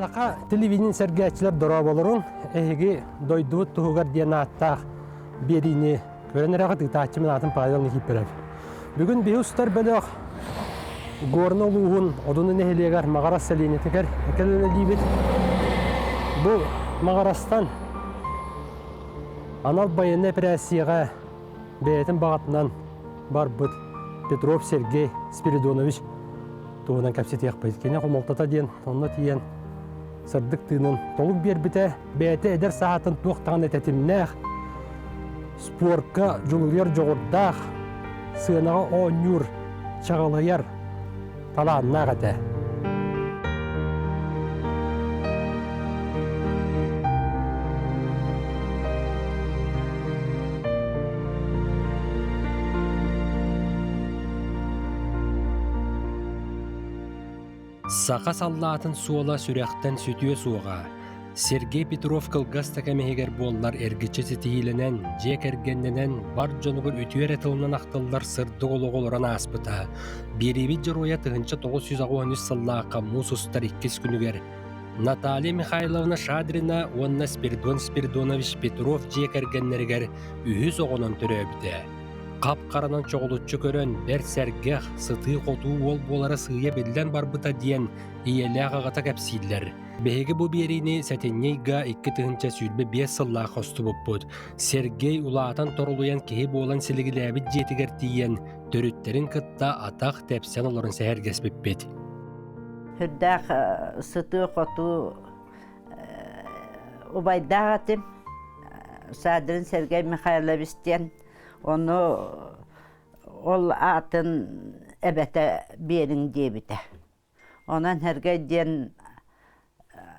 Саха телевидение сэргээччилэр дорооболорун, эһиги дойдубут туһугар диэн ааттаах биэриини көрөн эрэҕит ыытааччымын аатын Павел Никифоров. Бүгүн биһи устар бөлөх Горно улууһун Одуну нэһилиэгэр Маҕарас сэлиэнньэтигэр кэлэн үлэлиибит. Бу Маҕарастан анал байыаннай эпэрээссийэҕэ бэйэтин баҕатынан барбыт Петров Сергей Спиридонович туһунан кэпсэтиэхпит. Кини хомолтото диэн онно тиийэн сырдык тыынын толук биэрбитэ, бэйэтэ эдэр саһаатын туох даҕаны тэтимнээх, спорка дьулуруйар дьоҕурдаах, сыанаҕа оонньуур, чаҕылыйар талааннаах этэ. Саха саллаатын суола сүрэхтэн сүтүө суоҕа. Сергей Петров кылгас да кэм иһигэр буоллар эргиччи ситиһиилэнэн, дьиэ кэргэннэнэн, бар дьонугар үтүө эрэ тылынан ахтыллар сырдык олоҕу олорон ааспыта. Биэриибит дьоруойа 1983 сыллаахха муус устар иккис күнүгэр Наталья Михайловна Шадрина уонна Спиридон Спиридонович Петров дьиэ кэргэннэригэр үһүс оҕонон төрөөбүтэ. Хап-харанан чоҕулуччу көрөн, бэрт сэргэх, сытыы-хотуу уол буолара сыыйа биллэн барбыта диэн ийэлээх аҕата кэпсииллэр. Биһиги бу биэриини сэтинньи ыйга 2025 сыллаах хостубуппут. Сергей улаатан торулуйан киһи буолан силигилээбит дьиэтигэр тиийэн, төрүттэрин кытта атах тэпсэн олорон сэһэргэспиппит. Сүрдээх сытыы-хотуу убайдаах этим. Садрин Сергей Михайлович диэн. Ону ол аатын эбэтэ биэриҥ диэбитэ. Онон Сэргэй диэн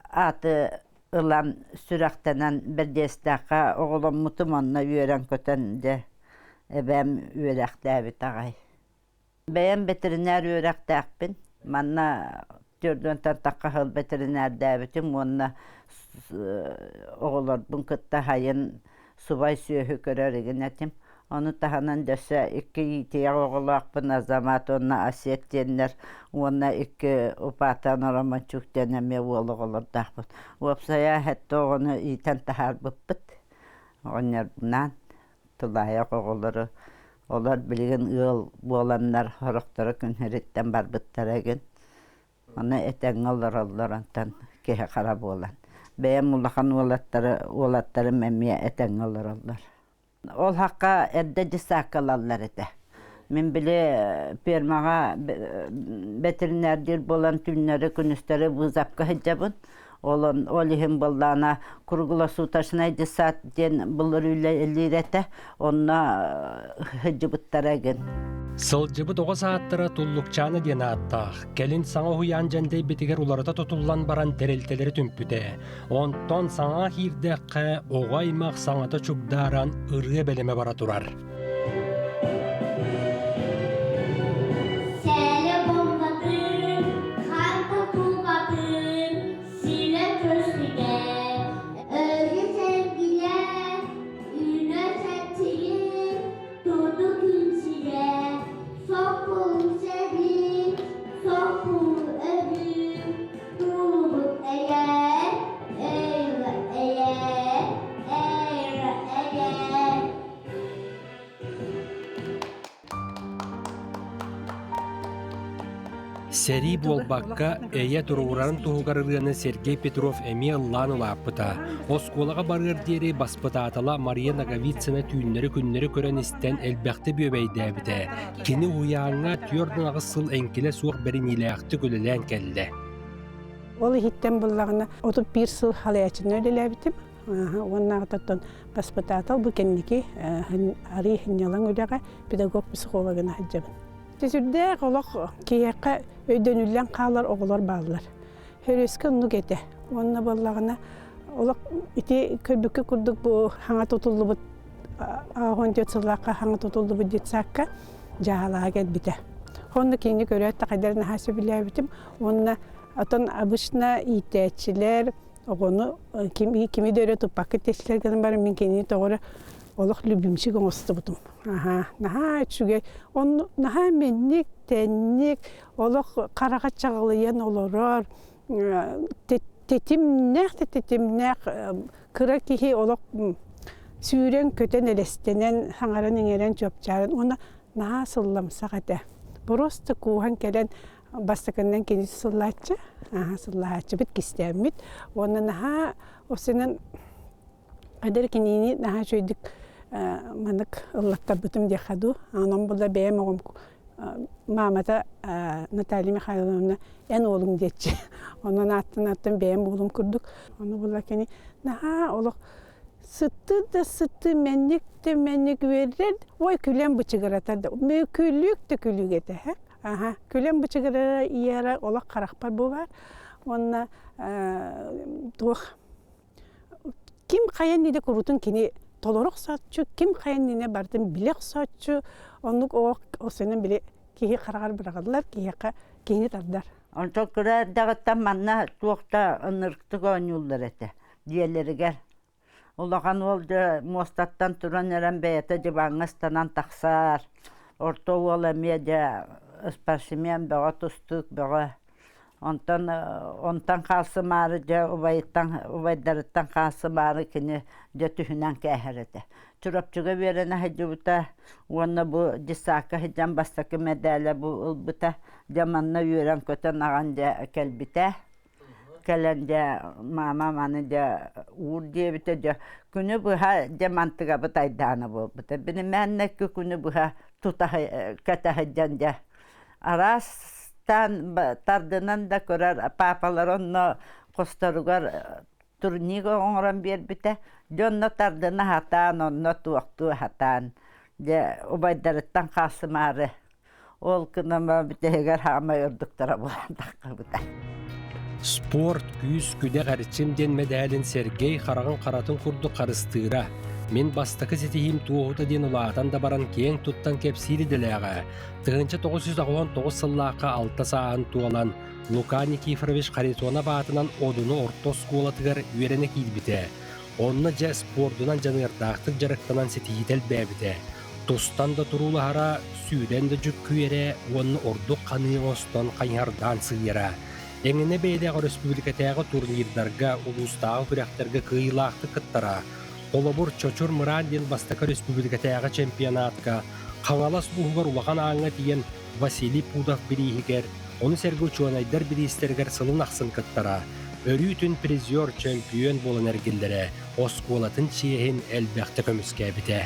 ааты ылан сүрэхтэнэн Бэрдиэстээххэ оҕоломмутум онно үөрэн-көтөн дьэ эбээм үөрэхтээбит аҕай. Бэйэм бэтэринээр үөрэхтээхпин. Манна түөрт тахха сыл бэтэринээрдээбитим уонна оҕолорбун кытта сайын субай сүөһү көрөр игин этим. Ону таһынан дөссө икки иитийэх оҕолоохпун Азамат уонна Асет диэннэр уонна икки Упатан Романчук диэн эмиэ уол оҕолордоохпут. Уопсайа сэттэ оҕону иитэн таһаарбыппыт оҕонньорбунаан тулаайах оҕолору олор билигин ыал буоланнар сорохторо күн сириттэн барбыттара игин Аны этэҥҥэ олороллор онтон киһи-хара буолан. Бэйэм улахан уолаттары уолаттарым эмиэ этэҥҥэ олороллор. Ол хакка эрдэ дьыссаакка ылаллар этэ. Мин били фермаҕа бэтэринээрдиир буолан түүннэри-күнүстэри вызовка сылдьабын. Ол, ол иһин буоллаҕына круглосуточнай десант диэн былыр үлэлиир этэ. Онно сылдьыбыттара игин. Сылдьыбыт оҕо саадтара Туллукчаана диэн ааттаах, кэлин саҥа уһуйаан дьэндэйбитигэр уларыта тутуллан баран тэрилтэлэри түмпүтэ. Онтон саҥа киирдэххэ, оҕо аймах саҥата чугдааран ырыа бэлэмэ бара турар. Сэлэ бомбатын, ханта тулбатын, силэ көстүгэ, өрү сэргилэ, Үүнэ чэччигин, туту күн сирэ, сокуун сэрии, сокуун өлүү, туолбут эйэ, эйэ, эйэ, эйэ, эйэ. Сэрии буолбакка, эйэ туругурарын туһугар ырыаны Сергей Петров эмиэ ыллаан улааппыта. Оскуолаҕа барыар диэри баспытаатала Мария Ноговицына түүннэри-күннэри көрөн-истэн элбэхтэ бүөбэйдээбитэ. Кини уһуйааҥҥа 48 сыл эҥкилэ суох бэриниилээхтик үлэлээн кэллэ. Ол иһиттэн буллаҕына 31 сыл халайааччынан үлэлээбитим. Уоннааҕытыттан баспытаатал бу кэнники арыы сынньалаҥ үлэҕэ педагог-психологына сылдьабын. Сүрдээх олох киһиэхэ өйдөнүллэн хаалар оҕолор бааллар. Хөрүөскэ оннук этэ. Уонна буоллаҕына олох ити көрбүккэ курдук бу хаҥа тутуллубут 14 сыллаахха хаҥа тутуллубут детсадка дьаһалаҕа кэлбитэ. Онно кинини көрөөт да хайдах наһаа сөбүлээбитим. Уонна отон обычно иитээччилэр оҕону кими, кими да өрө туппакка тестилэр гынан баран мин кинини тоҕо эрэ олох любимчик оҥостубутум. Аһаа, наһаа үчүгэй. Онно наһаа мэнник, тэнник, олох хараҕа чаҕылыйан олорор. Тэтимнээх да тэтимнээх кыра киһи олох сүүрэн-көтөн элэстэнэн, саҥаран-иҥэрэн чуопчааран уонна наһаа сылламсах этэ. Просто кууһан кэлэн бастакыннан кини сыллааччы, аһа сыллаһааччыбыт кистээммит уонна наһаа осынан эдэр кинини наһаа үчүгэйдик маннык ыллаттарбытым диэххэ дуу. Онон була бэйэм оҕом маамата Наталья Михайловна эн уолуҥ диэччи. Онон ааттан-ааттан бэйэм уолум курдук. Ону була кини наһаа олох сытты да сытты, мэнник да мэнник үөрэр, ой күлэн бычыгыратар да күлүк да күлүк этэ. Аха, күлэн бычыгырара иэрэ олох харахпар бу бар. Уонна туох ким хайа иннинэ курутун кини толору охсооччу, ким хайа иннинэ барытын билэ охсооччу, оннук оҕо осенен били киһи хараҕар быраҕыллар, киһиэхэ киһини тардар. Онтон кыра эрдэҕиттэн манна туох да ынырыктык оонньууллар этэ дьиэлэригэр. Улахан уол дьэ муостаттан туран эрэн бэйэтэ дьыбаҥҥа ыстанан тахсар. Орто уол эмиэ дьэ спортсмен бөҕө, тустуук бөҕө. Онтон онтон хаалсымаары дьэ убайыттан убайдарыттан хаалсымаары кини дьэ түһүнэн кээһэр этэ. Чурапчыга үөрэнэ сылдьыбыта уонна бу дьыссаакка сылдьан бастакы мэдээлэ бу ылбыта. Дьэ манна үөрэн-көтөн аҕан дьэ кэлбитэ. Кэлэн дьэ маамам аны дьэ уур диэбитэ дьэ күнү быһа дьэ мантыгабыт айдаана буолбута. Биримээннэ күнү быһа тута кэтэ сылдьан дьэ араастаан тардынан да көрөр паапалар онно хосторугар турник оҥорон биэрбитэ. Дьэ онно тардына сатаан, онно туохтуу сатаан дьэ убайдарыттан хаалсымаары ол гынан бүтэһигэр хаамай ордуктара буолан таххыбыта. Спорт, күүс-күдэх эрчим диэн мэдээлин Сергей хараҕын харатын курдук харыстыыра. Мин бастакы ситиһиим туоһута диэн улаатан да баран киэҥ туттан кэпсиир идэлээҕэ. 1999 сыллаахха алта сааһын туолан, Лука Никифорович Харитонов аатынан Одуну орто оскуолатыгар үөрэнэ киирбитэ. Онно дьэ спордунан дьаныардаахтык дьарыктанан ситиһиитэ элбээбитэ. Тустан да туруулаһара, сүүрэн да дьүккүйэрэ уонна ордук ханыы оҥостон хайыһардаан сыыйара. Эҥинэ бэйэлээх өрөспүүбүлүкэтээҕи турнирдарга, улуустааҕы күрэхтэргэ кыайыылаахтык кыттара. Холобур, Чочур Мыраан диэн бастакы өрөспүүбүлүкэтээҕи чемпионатка Хаҥалас улууһугар улахан ааҥҥа тиийэн Василий Пудов бирииһигэр, ону сэргэ учуонайдар бириистэригэр сылын ахсын кыттара. Өрүүтүн призер, чөмпүйүөн буолан эргиллэрэ, оскуолатын чиэһин элбэхтэ көмүскээбитэ.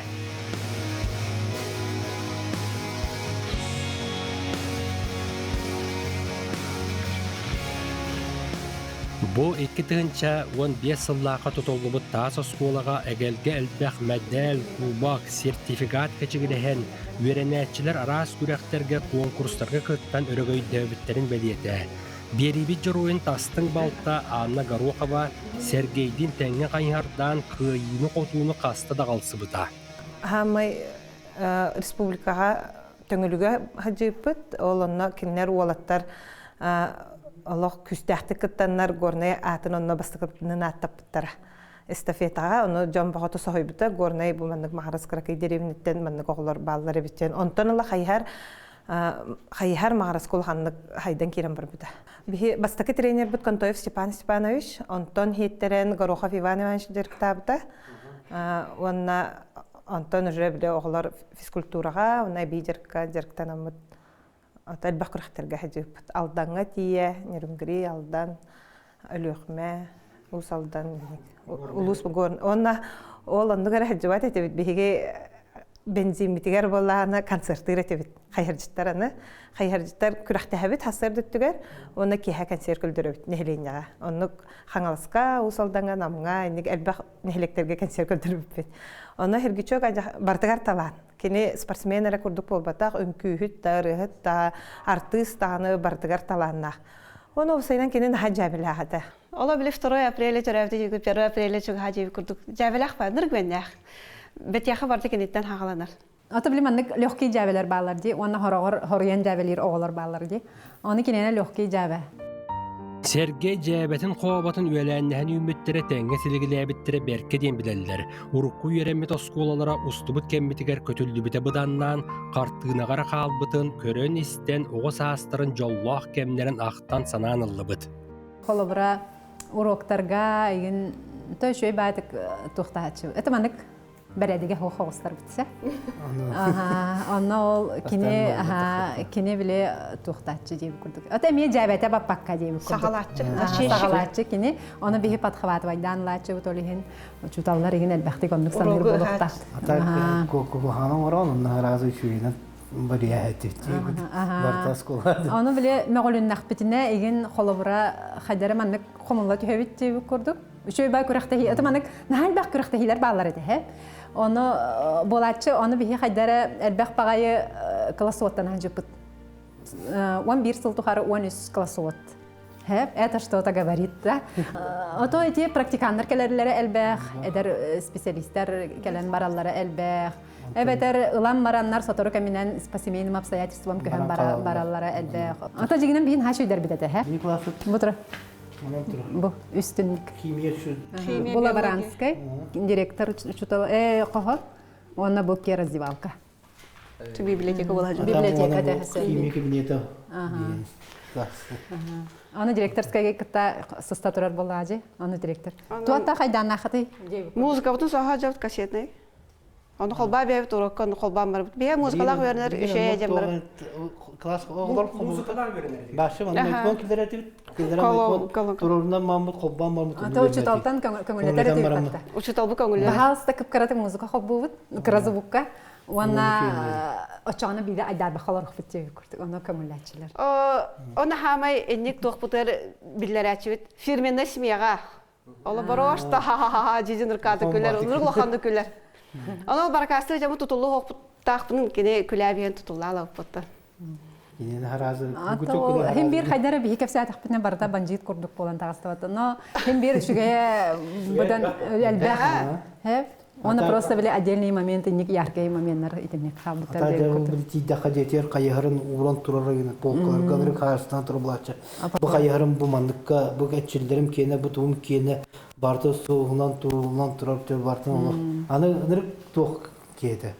Бу 2015 сыллаахха тутуллубут таас оскуолаҕа эгэлгэ элбэх мэдээл, кубок, сертификат кэчигирэһэн, үөрэнээччилэр араас күрэхтэргэ, куонкурустарга кыттан өрөгөйдөөбүттэрин бэлиэтээ. Биэриибит дьоруойун тастыҥ балта Анна Горохова Сергейдиин тэҥҥэ хайыһардаан кыайыыны-хотууну хаста да аҕалсыбыта. Хаамай республикаҕа Төҥүлүгэ сылдьыыппыт. Ол онно кинилэр уолаттар олох күүстээхтик кыттаннар Горнай аатын онно бастакытынан ааттаппыттара. Эстафетаҕа ону дьон бөҕөтө соһуйбута. Горнай бу маннык Маҕарас кыракый дэриэбинэттэн маннык оҕолор бааллар эбит диэн. Онтон ыла хайыһар хайыһар Маҕараска улаханнык хайдан киирэн барбыта. Биһи бастакы тренербит Контоев Степан Степанович, онтон иһиттэрэн Горохов Иван Иванович дьарыктаабыта. Уонна онтон уже бile оҕолор физкультураҕа уонна эбии дьарыкка дьарыктанаммыт элбэх күрэхтэргэ сылдьыбыппыт. Алдаҥҥа тиийэ, Нерюнгри, Алдан, Өлүөхүмэ, Уус Алдан, улуус Уонна ол оннук эрэ сылдьыбат этибит. Биһиги бензиммитигэр буоллаҕына концертыыр этибит. Хайыһардьыттар аны хайыһардьыттар күрэхтэһэбит сарсыарда өттүгэр уонна киэһэ концерт көрдөрөбүт нэһилиэнньэҕэ. Оннук Хаҥаласка, Уус Алдаҥҥа, Намҥа инник элбэх нэһилиэктэргэ кэнсиэр көрдөрбүппүт. Онно Хиргичок барытыгар талаан. Кини спортсмен эрэ курдук буолбатах, үҥкүүһүт да, ырыаһыт да, артыыс даҕаны барытыгар талааннаах. Оны уопсайынан кини наһаа дьээбэлээх этэ. Оло били 2 апреля төрөөбүтэ диэки 1 апреля чугаһаа диэбит курдук дьээбэлээх ба ныргүөннээх. Бэтиэхэ барыта киниттэн хаҕаланар. Ата били маннык легкий дьээбэлэр бааллар дии уонна хороҕор хоруйан дьээбэлиир оҕолор бааллар дии. Ону киниэнэ легкий дьээбэ. Сергей дьээбэтин хооботун үөлээннэһэн үүммүттэрэ тэҥҥэ силигилээбиттэрэ бэркэ диэн билэллэр. Урукку үөрэммит оскуолалара устубут кэммитигэр көтүллүбүтэ быданнаан, хартыынаҕа эрэ хаалбытын көрөн-истэн оҕо саастарын дьоллоох кэмнэрин ахтан санаан ыллыбыт. Холобура, Уроктарга игин то үчүгэй баатык туохтааччы. Это маннык бэрээдэгэ хоох оҕустарбытса. Онно ол кини кини биле туохтааччы диэбит курдук. Ата эмиэ дьээбэтэ баппакка диэбит курдук. Саҕалааччы. Саҕалааччы кини. Оны биһи подхватывайдаан лааччы бут ол иһин учууталлар иһин элбэхтик оннук саныыр буолуохтаах. Ата куһаҕан оҥорон онно араас үчүгэйинэн Ону биле мөҕүлүннэхпитинэ игин холобура хайдара маннык хомулла түһэбит диэбит курдук. Үчүгэй бай күрэхтэһии, это маннык наһаа элбэх күрэхтэһиилэр бааллар этэ, һэ. Ону буолааччы, ону биһи хайдара элбэх баҕайы классуоттан сылдьыппыт. 11 сыл тухары 13 классуот. Это что-то говорит, да? Ото эти практиканнар кэлэрлэрэ элбэх, эдэр специалисттар кэлэн бараллара элбэх. Эбэтэр ылан бараннар сотору кэминэн по семейным обстоятельствам көһөн бараллара элбэх. Ото дьигинэн биһин хаачы өйдөрбүт этэ, һэ? Бу тура. Бу үстүннүк. Химия Бу лаборантскай директор учутал э кохо уонна бу раздевалка. Библиотека була. Библиотека тэһэсэ. Химия кабинета. Аны директорскайга кытта сыста турар буолаажы. Аны директор. Туатта хайдааннаахатый? Музыкабытын соһо дьабыт кассетный. Ону холбаа бэйэбит урокка ону холбаан барбыт. Бэйэ музыкалаах үөрэнэр үчүгэй дьэн барбыт. Класс оҕолор музыкалаах үөрэнэр. Башы манна икон киллэрэтибит. Киллэрэн турурунан маммыт холбаан барбыт. Ата учуталтан көҥүллэтэр этибит. Учуталбы көҥүллэр. Баһаалыста кыпкараты музыка холбуубут, кыра звукка. Уонна оччоҕуна биирэ айдаарбахха олорохпут диэбит курдук, ону көҥүллээччилэр. Оны хаамай инник туохпутар биллэрээччибит фирменный смеха. Оло борошто ха-ха-ха дьидин ыркааты күлэр, оннук улаханды күлэр. Ону баракаастыы дьамы тутуллу хоқпуттаахпын кини күлээбиэн тутуллаалаппыттан. Хим биир хайдара биһи кэпсээтэхпитинэ барыта бандьыыт курдук буолан таҕыстыбат. Но хим биир үчүгэйэ быдан элбэх. Оны просто били отдельные моменты, ник яркие моменттар итинник хаалбыттар. Тиийдэххэ дьиэтигэр хайыһарын ууран турар полкаларга ынырык хаарыстан турбулааччы. Бу хайыһарым бу манныкка, бу эчиллэрим киэнэ, бу тугум киэнэ барыта суоһунан туругунан турар бартын олох. Аны ынырык туох киһитэ.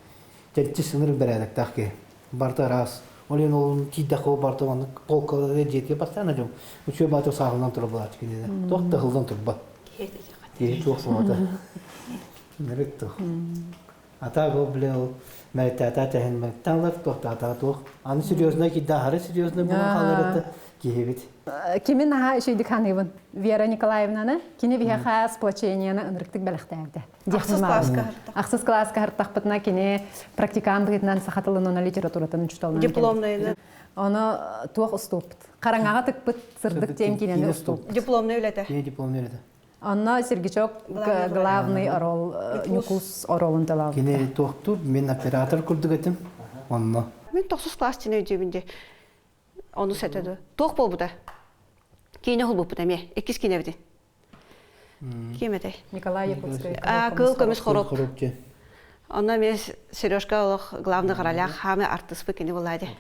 Чэнчис ынырык бэрээдэктээх киһи. Барыта ыраас. Ол иһин ол тиийдэххэ ол барыта маннык полкаларга дьиэтигэр постоянно дьон үчүгэй баатыр сааһыланан турар буолааччы кинини. Туох да ыһыллан турбат. Киһи туох суоҕа. Нэрик туох. Ата ол бile ол мэритаата тэһин мэритаалар туохтаата туох. Аны серьезно кидда аһары серьезно буолан хааларыта киһибит. Кимин аха үчүйдүк ханыыбын. Вера Николаевнаны кини биһиэхэ сплочениены ынырыктык бэлэхтээбитэ. Ахсыс класска. Ахсыс класска хартахпытына кини практикант быһыытынан саха тылын уонна литературатын учууталынан Дипломнайны. Ону туох устууппут. Хараҥаҕа тыкпыт сырдык диэн киинэни устууппут. Дипломнай үлэтэ. Кини дипломнай үлэтэ. Онно Сергичок главный орол Ньукус оролун талаабыт. Кини туохтуур, мин оператор курдук этим. Онно. Мин тохсус класс дьин өйдүүбүн дии. Ону сэтэ Туох буолбута? Киинэ холбуппут эмиэ. Иккис киинэбитин. Ким этэй? Николай Якутскай. Кыл көмүс хоруп. Онно эмиэ Сережка олох главный королях хаамы артыспы кини буолла дии.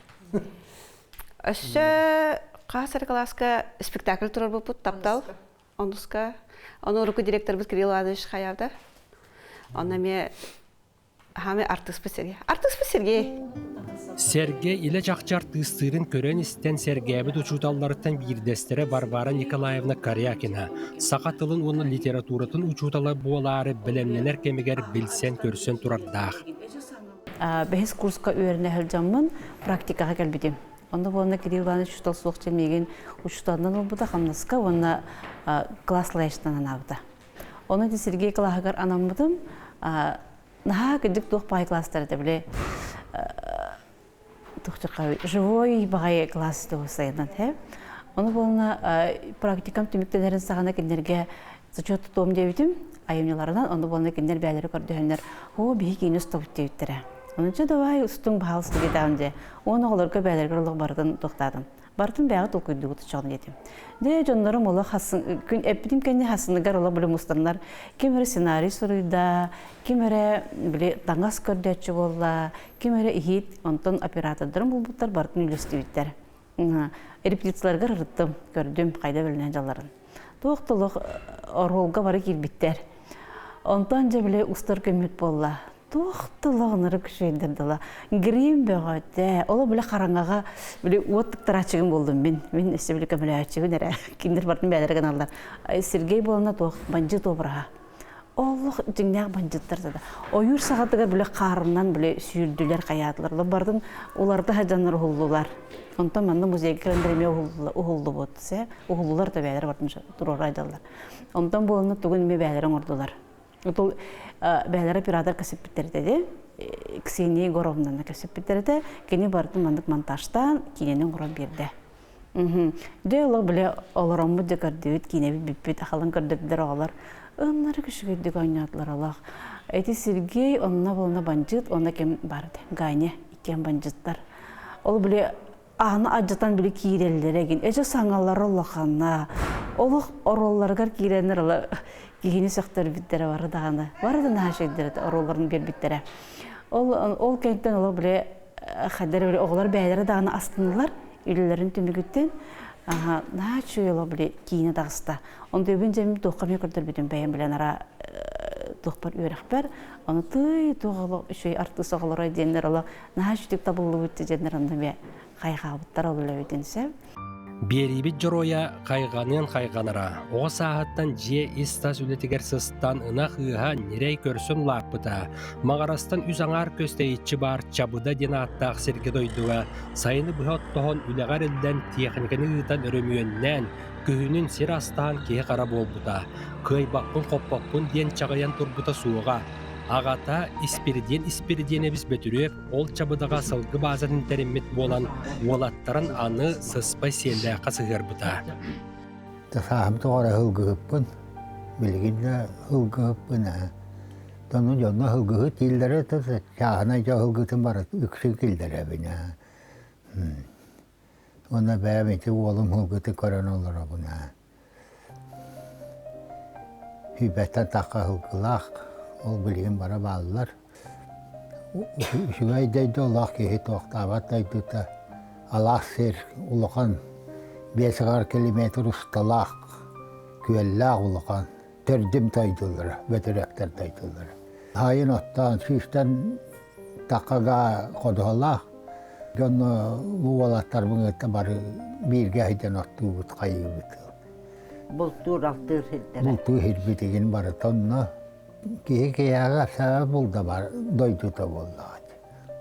Өссө хас эрэ класска спектакль турарбыппыт таптал. Онуска. Ону урукку директорбыт Кирилл Иванович хайаабыта. Онно эмиэ хаамы артыспыт Сергей. Артыспыт Сергей. Сергей илэ чахчы артыыстыырын көрөн-истэн сэргээбит учууталларыттан биирдэстэрэ Варвара Николаевна Корякина саха тылын уонна литературатын учуутала буолаары бэлэмнэнэр кэмигэр билсэн-көрсөн турардаах. Бэһис курска үөрэнэ сылдьаммын практикаҕа кэлбитим. Онно буолна Кирилл Иванович учуутал суох дьэ миигин учууталынан ылбыта хамнаска уонна класс лаячтан анаабыта. Ону ити Сергей клаһыгар анаммытым. Наһаа кырдьык туох баҕайы класстар этэ били живой баҕайы класс сайынан һэ. Ону буолна практикам түмүктэнэрин саҕана кинилэргэ зачет тутуом диэбитим айымньыларынан ону буолна кинилэр бээлэри көрдөһөннөр оо биһи киини устабыт диэбиттэрэ. Онучча давай устуҥ баһаалыста диэтэҕим дьэ. Уон оҕолорго бээлэргэр олох барытын туохтаатым. Барытын бэйэҕэ толкуйдугут оччоҕуна диэтим. Дьэ дьоннорум олох хасын күн эппитим кэннэ хасыныгар олох били мустаннар ким эрэ сценарий суруйда, ким эрэ били таҥас көрдөөччү буолла, ким эрэ иһит, онтон оператордарын булбуттар барытын үллэстибиттэр. Репетицияларгар ырыттым, көрдүм хайда бөлүнэн дьалларын. Туох да олох оруолга бары киирбиттэр. Онтон дьэ били устар көммүт буолла. Туох тыллаҕынары күшүйдэр дала. Грим бөҕөтө. Оло биле хараҥаҕа биле уот тыктарааччыгын болдум мин. Мин өссө биле көмөлөөччүгүн эрэ. Кинилэр бартын бээлere гыналлар. Сергей буолна туох бандьыт обраһа. Олох дьиҥнээх бандьыттар да. Ойуур саҕатыгар биле хаарынан биле сүүрдүлэр хайаатылар. Бардын уларда хаджаннар уһуллулар. Онтон манна музейга кэлэн эмиэ уһуллубут. Уһуллулар да бээлere бартын туруорайдаллар. Онтон буолна тугун эмиэ бээлere оҥордулар. Ол бэйэлэрэ оператор кэсиппиттэр этэ Ксения Егоровнаны кэсиппиттэр этэ. Кини барытын маннык монтажтаан киинэни оҥорон биэрдэ. Дьэ олох бile олороммут дьэ көрдүбүт, киинэбит бүппүт, ахалын көрдөрдүлэр оҕолор. Ыннары күшүгүйдүк оонньоотулар олох. Эти Сергей онно болна бандьыт, онно ким бар этэ? Ганя, иккиэн бандьыттар. Ол бile ааны адьатан били киирэллэрэ гин эчэ саҥалара улахана олох оруолларыгар киирэннэр ыла киһини сөхтөрбүттэрэ бары даҕаны бары да наһаа үчүгэйдэр оруолларын биэрбиттэрэ ол ол кэнниттэн олох били хайдары били оҕолор бэйэлэрэ даҕаны астыннылар үлэлэрин түмүгүттэн наһаа үчүгэй олох били киинэ таҕыста онтуйбун дьэмим туохха эмиэ көрдөрбүтүм бэйэм билэн ара туохпар үөрэхпэр ону тый туох олох үчүгэй артыыс оҕолоро диэннэр олох наһаа үчүгдүк табыллыбыт дьэннэр онно эмиэ хайҕаабыттар ол үлэбитин сөп. Биэриибит дьоруойа хайҕаныан хайҕанара, оҕо сааһыттан дьиэ ис-тас үлэтигэр сыстан ынах ыыһа ньирэй көрсөн улааппыта, Маҕарастан үс аҥаар көс тэйиччи баар Чабыда диэн ааттаах сиргэ-дойдуга сайыны быһа оттоһон үлэҕэ эриллэн тиэхиньикэни ыытан өрөмүөннээн, күһүнүн сир астаан киһи-хара буолбута, кыайбаппын-хоппоппун диэн чаҕыйан турбута суоҕа. Аҕата Испирдиэн Испирдиэнэбис Бөтүрүөп ол чабыдаҕа сылгы баазатын тэриммит буолан, уолаттарын аны сыспай сиэллээххэ сыһыарбыта. Сааһым тоҕо ылгыһыппын, билигин да ылгыһыппын ээ. Тону дьонно ылгыһыт дииллэрэ чааһынай дьон ылгытын бары үксүн киллэрэбин ээ. Уонна бэйэм ити уолум ылгыты көрөн олоробун ээ. Сүүрбэттэн тахха сылгылаах, ол билигин бара бааллар. Үчүгэй дойду олох киһи туохтаабат дойдута. Алаас сир улахан 5 километр усталаах, күөллээх улахан төрдүм дойдулара, бөтүрүөктэр дойдулара. Сайын оттоон сүүстэн таххага ходуһалаах дьонно уолаттарбын кытта бары бииргэ сылдьан оттуубут хайыыбыт. Бултуур алтыыр сирдэрэ. Бултуу сирбитигин барыта онно киһи киһиэхэ саба булда бар дойдута буоллаҕа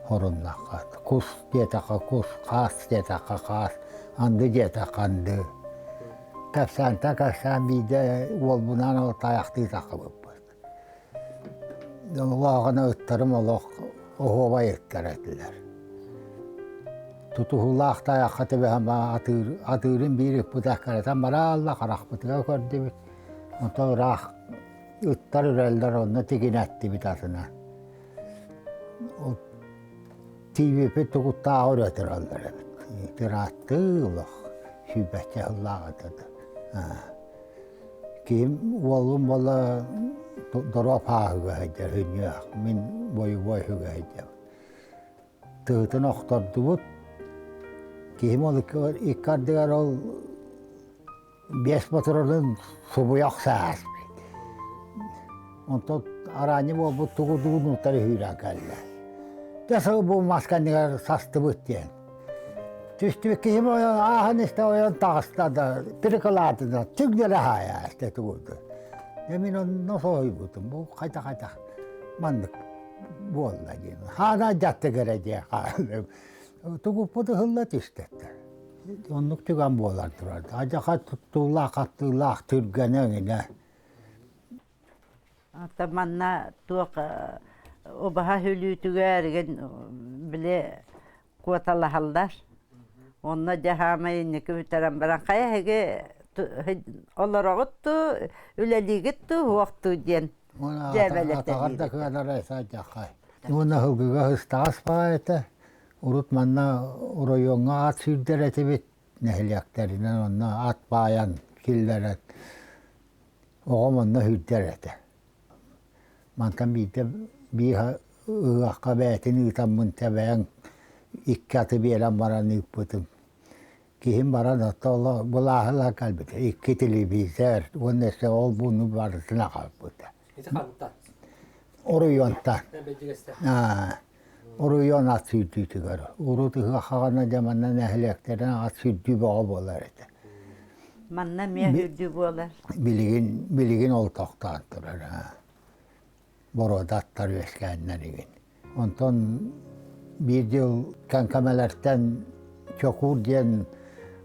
хоруннахха кус диэтэххэ кус, хаас диэтэххэ хаас, анды диэтэххэ анды. Кэпсээнтэн кэпсээн биирдэ уолбунаан ол тайахтыы таххыбыппыт. Улааҕына ыттарым олох оһуобай ыттар этилэр. Тутуһуулаах тайахха түбэһэн атыыр, атыырын биир ыппыт эккирэтэн бараалла харахпытыгар көрдүбүт. Онтон ыраах ыттар үрэллэр онно тигинэттибит атына. Ол тиийбиппит тугуттааҕы үрэ тураллар эбит. Тырааттыы олох сүүрбэччэ сыллаах этэ. Киһим уолум буола доруоп ааһыга сылдьар хүннүөх, мин бойобуой үһүгэ сылдьабын. Тыһытын охтордубут. Киһим ол икки ардыгар ол биэс ботуруонун субуйах сааспыт. Онтон араанньы буолбут тугу дугунуттар үһүүрэн кэллэ. Дьэ сыл бу мас кэннигэр састыбыт диэн. Түстүбүт киһим ойон ааһан истэ ойон таҕыста да тирикылаатына түгнэрэ хаайа истэ тугурду. Дьэ мин онно соһуйбутум бу хайта-хайта маннык буолла диэн. Хаана дьаттыгара диэн хаалым. Тугуппут ыһылла түстэ. Оннук түгэн буолан турар. Адьаха туттуулаах, хаттыылаах түргэнэ өҥүнэ. Ата манна туох убаһа хүлүүтүгэр игин били куоталаһаллар. Онно дьэ хаамай инники бүтэрэн баран хайа эһиги олороҕут дуу, үлэлиигит дуу, суох дуу диэн Атаҕар да кыанара саадьаххай. Уонна сылгыга ыстаҕас баҕа этэ. Урут манна оройуоҥҥа ат сүүрдэр этибит нэһилиэктэринэн онно ат баайан киллэрэн оҕом онно сүүрдэр этэ. Мантан биирдэ биир ыһыахха бэйэтин ыытаммын тэбээн икки аты биэрэн баран ыыппытым. Киһим баран оттон былааһы ыла кэлбитэ. Икки телевизор уонна өссө ол-буну барытын аҕалбыта. Ити хантан? Оройуонтан. Оройуон ат сүүрдүүтүгэр. Урут ыһыахаҕына дьэ манна нэһилиэктэринэн ат сүүрдүү бөҕө буолар этэ. Манна эмиэ үрдүү буолар. Билигин, билигин ол тохтоон турар. Боруода аттар үөскээннэр игин. Онтон биир дьыл Кэҥкэмэлэртэн Чокуур диэн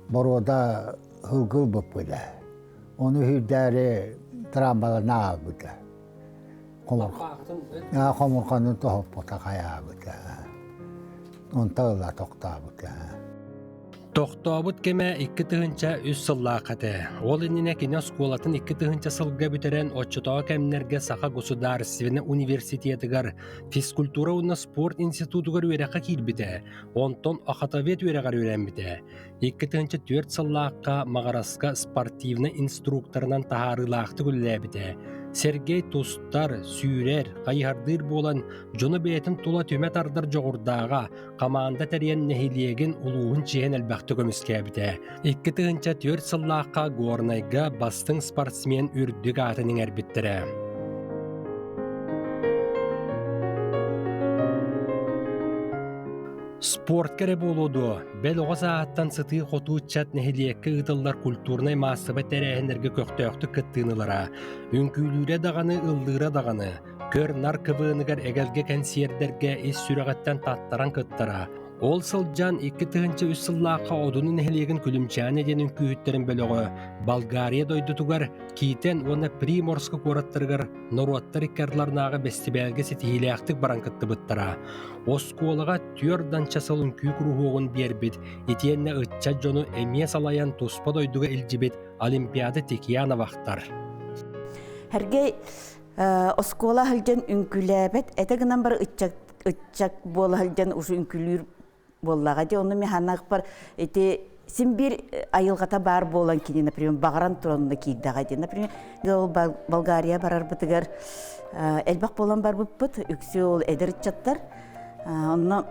боруода сылгы ылбыппыта. Ону сүүрдээри трамбалана аалбыта. Хомурҕанын тоһуппута хайаабыта. Онто ыла тохтообута. Тохтообут кэмэ 2003 сыллаах этэ. Ол иннинэ кини оскуолатын 2000 сылга бүтэрэн, оччотооҕу кэмнэргэ Саха государственнай университетыгар физкультура уонна спорт институтугар үөрэххэ киирбитэ, онтон охотовед үөрэҕэр үөрэммитэ. 2004 сыллаахха Маҕараска спортивнай инструкторынан таһаарыылаахтык үлэлээбитэ. Сергей тустар, сүүрэр, хайыһардыыр буолан, дьону бэйэтин тула түмэ тардар дьоҕурдааҕа, хамаанда тэрийэн нэһилиэгин улууһун чиэһин элбэхтик көмүскээбитэ. 2004 сыллаахха Горнайга бастыҥ спортсмен үрдүк аатын иҥэрбиттэрэ. Спортка эрэ буолуо дуо, бэл оҕо сааһыттан сытыы-хотуу ыччат нэһилиэккэ ыытыллар культурнай-маассабай тэрээһиннэргэ көхтөөхтүк кыттыыны ылара. Үҥкүүлүүрэ даҕаны, ыллыыра даҕаны. Көр-нар КВН-ыгар эгэлгэ кэнсиэрдэргэ ис сүрэҕиттэн таттаран кыттара. Ол сылдьан 2003 сыллаахха Одуну нэһилиэгин Күлүмчээнэ диэн үҥкүүһүттэрин бөлөҕө Болгария дойдутугар Китен уонна Приморск куораттарыгар норуоттар икки ардыларынааҕы бэстибээлгэ ситиһиилээхтик баран кыттыбыттара. Оскуолаҕа түөрт данча сыл үҥкүү куруһуогун биэрбит, итиэннэ ыччат дьону эмиэ салайан туспа дойдуга илдьибит Олимпиада Текьянова ахтар. Сергей оскуола сылдьан үҥкүүлээбэт этэ гынан бар ыччат ыччат буола сылдьан уже үҥкүүлүүр буоллаҕа дии онно механакпар ити син биир айылҕата баар буолан кини например баҕаран туран киирдэҕэ дии например ол Болгария барарбытыгар элбэх буолан барбыппыт үксү ол эдэр ыччаттар онно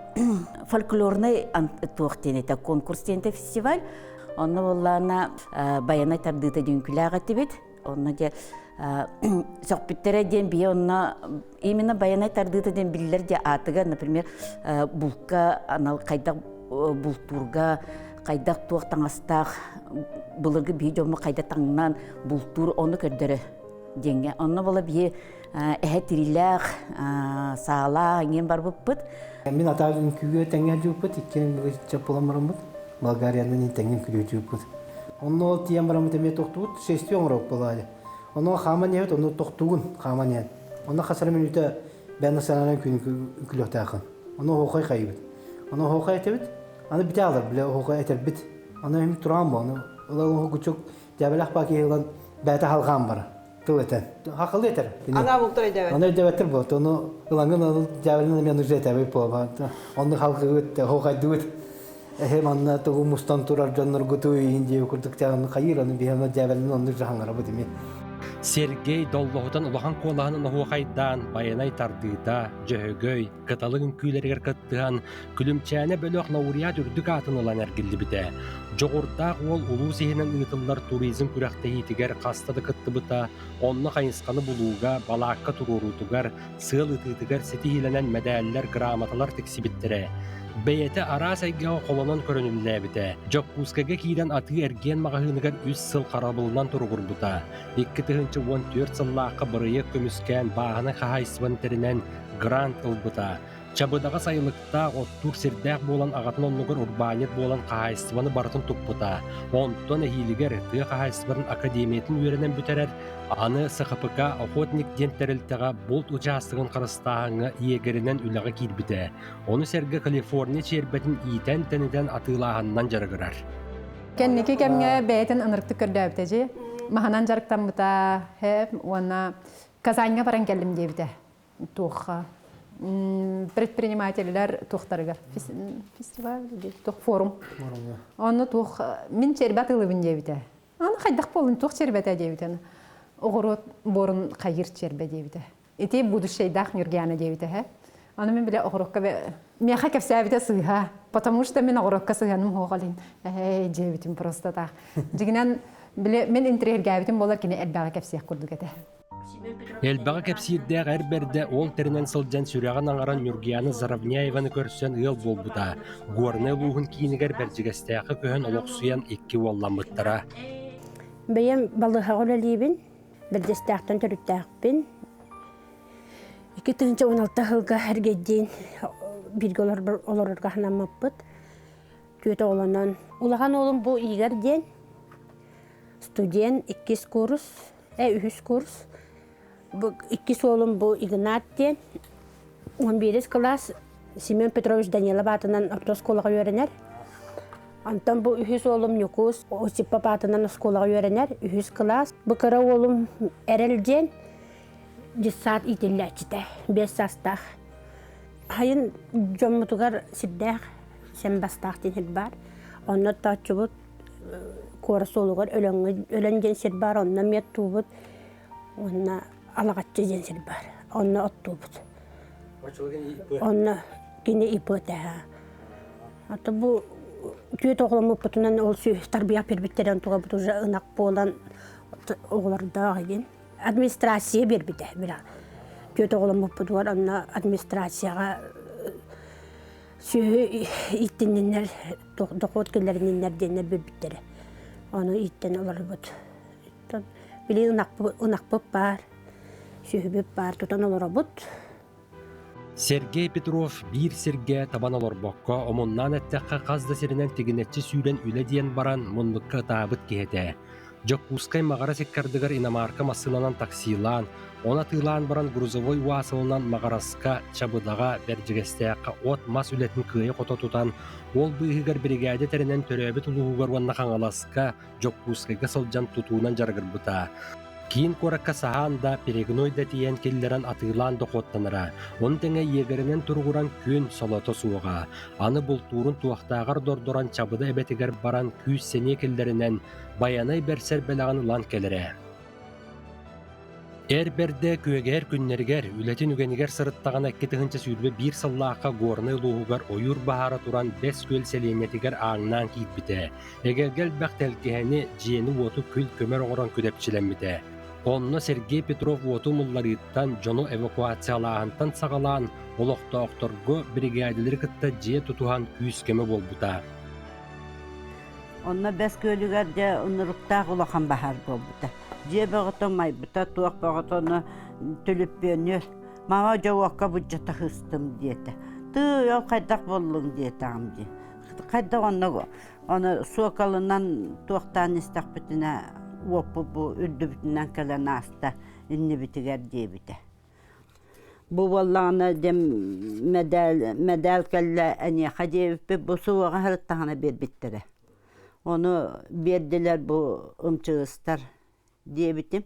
фольклорнай туох диэн этэ конкурс диэн фестиваль онно буоллаана баянай тардыыта дүҥкүлээх этибит Онно дьэ сөхпүттэрэ диэн бие онно именно баянай тардыыта диэн биллэр дьэ аатыгар, например, булка анал хайдах бултуурга хайдах туох таҥастаах былыргы биһи дьоммут хайда таҥнан бултуур ону көрдөрө диэҥҥэ. Онно була биһи эһэ тирилээх саалаах иҥиэн барбыппыт. Мин атаак үҥкүүгэ тэҥҥэ дьууппут, иккиэн чаппылан бараммыт. Болгарияны тэҥҥэ үҥкүүлүүтүүппүт. Онно ол тиийэн бараммыт эмиэ тохтубут, шествие оҥоробут буолаали. Онно хааман иһэбит, онно тохтуугун хааман иһэн. Онно хас эрэ мүнүүтэ бэйэн национальнай үҥкүүлүөхтээххин. Онно оһуохай хайыбыт. Онно оһуохай этэбит, аны бүтэ аалар, бile оһуохай этэрбит. Аны эми тураан бу, аны ыла кучук дьээбэлээх баа киһи ылан бэйэтэ халҕаан барар. Тыл этэн. Хахылы этэр. Ана бултар өйдөбөт. Аны өйдөбөттөр бу. Ону ылаҥын аны дьээбэлин эмиэ нужда этэбит буолба. Онну халгыбыт, оһуохайдыбыт. Эһэ манна тугу мустан турар дьонноргуту иин диэби курдук тяны хайыр аны биһи дьээбэлин онну жаһаңарабыт ими. Сергей доллоһутан улахан куолаһын оһуохайдаан байанай тардыыта, дьөһөгөй, кыталык үҥкүүлэригэр кыттыһан, Күлүмчээнэ бөлөх лауреат үрдүк аатын ылан эргиллибитэ. Дьоҕурдаах уол улуус иһинэн ыытыллар туризм күрэхтэһиитигэр хаста да кыттыбыта, онно хайысханы булууга, балаакка туруоруутугар, сыал ытыытыгар ситиһиилэнэн мэдээллэр, грамоталар тиксибиттэрэ. Бэйэтэ араас эйгэҕэ холонон көрөнүллээбитэ. Дьокуускайга киирэн атыы-эргиэн маҕаһыыныгар үс сыл харабылынан туругурбута. 2014 сыллаахха бырайыак көмүскээн бааһынай хаһаайыстыбаны тэринэн грант ылбыта. Чабыдаҕа сайылыктаах, оттуур сирдээх буолан аҕатын оннугар урбаанньыт буолан хаһаайыстыбаны барытын туппута. Онтон эһиилигэр тыа хаһаайыстыбатын академиятын үөрэнэн бүтэрэр, аны СХПК «Охотник» диэн тэрилтэҕэ булт учаастагын харыстааһыҥҥа иэгэринэн үлэҕэ киирбитэ. Ону сэргэ Калифорния чиэрбэтин иитэн-тэнитэн атыылааһынынан дьарыгырар. Кэнники кэмҥэ бэйэтин ынырыктык көрдөөбүтэ дьи. Маһынан дьарыктаммыта, уонна Казаньга баран кэллим диэбитэ. Туохха предпринимателлэр туохтарыгар фестиваль туох форум. Онно туох мин чербэ атыылыбын диэбитэ. Аны хайдах буолун туох чербэтэ диэбитэ. Оҕуруот буорун хайыр чербэ диэбитэ. Ити будущайдаах Нюргиана диэбитэ һэ. Аны мин биле оҕурокка миэхэ кэпсээбитэ сыыһа, потому что мин оҕурокка сыһыаным суох олин ээ диэбитим просто так. Дьигинэн биле мин интриһиргээбитим буолар кини элбэҕи кэпсиэх курдук этэ. Элбэҕи кэпсиирдээх эр бэрдэ ол тэринэн сылдьан сүрэҕин аҥаран Ньургуйаана Заровняеваны көрсөн ыал буолбута. Горнай улууһун киинигэр Бэрдьигэстээххэ көһөн олохсуйан икки уолламмыттара. Бэйэм балыыһаҕа үлэлиибин, Бэрдьигэстээхтэн төрүттээхпин. 2016 сылга эргэйдиин бииргэ олорорго санаммыппыт. Түөрт оҕолонон. Улахан уолум бу Игорь диэн студент, иккис курс, үһүс курс. Бу иккис уолум бу Игнат диэн 11 кылаас Семен Петрович Данилов аатынан орто оскуолаҕа үөрэнэр. Онтон бу үһүс уолум Ньукуус Осипов аатынан оскуолаҕа үөрэнэр, үһүс кылаас. Бу кыра уолум Эрэл диэн детсад иитиллээччитэ, 5 саастаах. Хайын дьоммутугар сирдээх, сем бастаах диэн сир баар. Онно тооччубут куора суолугар Өлөҥҥө Өлөн диэн сир баар, онно эмиэ оттуубут. Уонна Алаҕаччы диэн сир баар, онно оттуубут. Онно кини ИП-тэһэ. Ата бу түөрт оҕоломмуппутунан ол тарбыйах биэрбиттэрэ онтугабыт уже ынах буолан оҕолордоох игин. Администрация биэрбитэ бира. Түөрт оҕоломмуппутугар онно администрацияҕа сүөһү ииттинниннэр, дохуот киллэринниннэр диэннэр биэрбиттэрэ. Ону ииттэн олорбут. Билигин ынахпыт баар, сүөһүбүт баар, тутан олоробут. Сергей Петров биир сиргэ табан олорбокко, омуннаан эттэххэ хас да сиринэн тигинэччи сүүрэн үлэ диэн баран муннукка ытаабыт киһи этэ. Дьокуускай Маҕарас иккардыгар иномарка массыынанан таксилаан, оны атыылаан баран грузовой УАЗ-ынан Маҕараска, Чабыдаҕа, Бэрдьигэстээххэ от-мас үлэтин кыайа-хото тутан, ол быыһыгар биригээдэ тэринэн төрөөбүт улууһугар уонна Хаҥаласка, Дьокуускайга сылдьан тутуунан дьарыгырбыта. Киин куоракка саһаан да, перегной да тиийэн киллэрэн атыылаан дохуоттанара. Ону тэҥэ иэгэринэн туругуран күн солото суоҕа. Аны бултуурун туохтааҕар дордорон Чабыда эбэтигэр баран күүс-сэниэ киллэринэн Байанай бэрсэр бэлэҕин ылан кэлэрэ. Эр бэрдэ күөгэйэр күннэригэр, үлэтин үгэнигэр сырыттаҕына 2021 сыллаахха Горнай улууһугар ойуур баһаара туран Бэс Күөл сэлиэнньэтигэр ааҥнаан киирбитэ. Эгэлгэ элбэх тэлгэһэни, дьиэни-уоту күл-көмөр оҥорон күдэпчилэммитэ. Онно Сергей Петров уоту умулларыыттан, дьону эвакуациялааһынтан саҕалаан, олохтоохторго биригээдэлэри кытта дьиэ тутуһан күүс-көмө буолбута. Онно Бэс Күөлүгэр дьэ унуруктаах улахан баһаар буолбута. Дьиэ бөҕөтө умайбыта, туох бөҕөтө ону түлүппүөннүөр. Мама дьэ уокка буддьата сыстым диэтэ. Тыый, ол хайдах буоллуҥ диэтэҕим дии. Хайдах онно ону суокалынан туохтаан истэхпитинэ уоппут бу үрдүбүтүнэн кэлэн ааста иннибитигэр диэбитэ. Бу буоллаҕына дьэ мэдээл мэдээл кэллэ эйиэхэ диэбиппит бу суоҕа сырыттаҕына биэрбиттэрэ. Ону биэрдилэр бу ымчыгыстар диэбитим.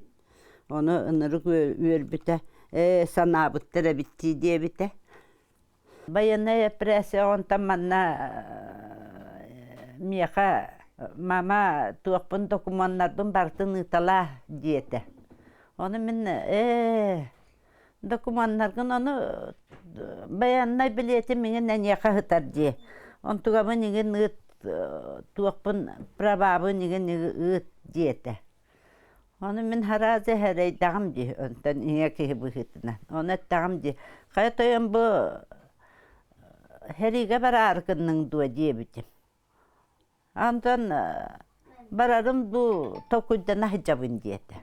Ону ынырык үөрбүтэ, ээ санаабыттар эбит дии диэбитэ. Байыаннай эпэрээссийэ онтон манна миэхэ мама туохпун докумуоннарбын барытын ыыталаа диэтэ. Ону мин ээ докумуоннаргын ону байыаннай билиэтим иҥин эйиэхэ сытар дии. Онтугабын иҥин ыыт туохпун правабын иҥин ыыт диэтэ. Ону мин араас эрэйдэҕим дии, онтон ийэ киһи быһыытынан. Ону эттэҕим дии, хайа тойон бу сэриигэ бараары гынныҥ дуо диэбитим. Онтон барарым дуу, толкуйдана сылдьабын диэтэ.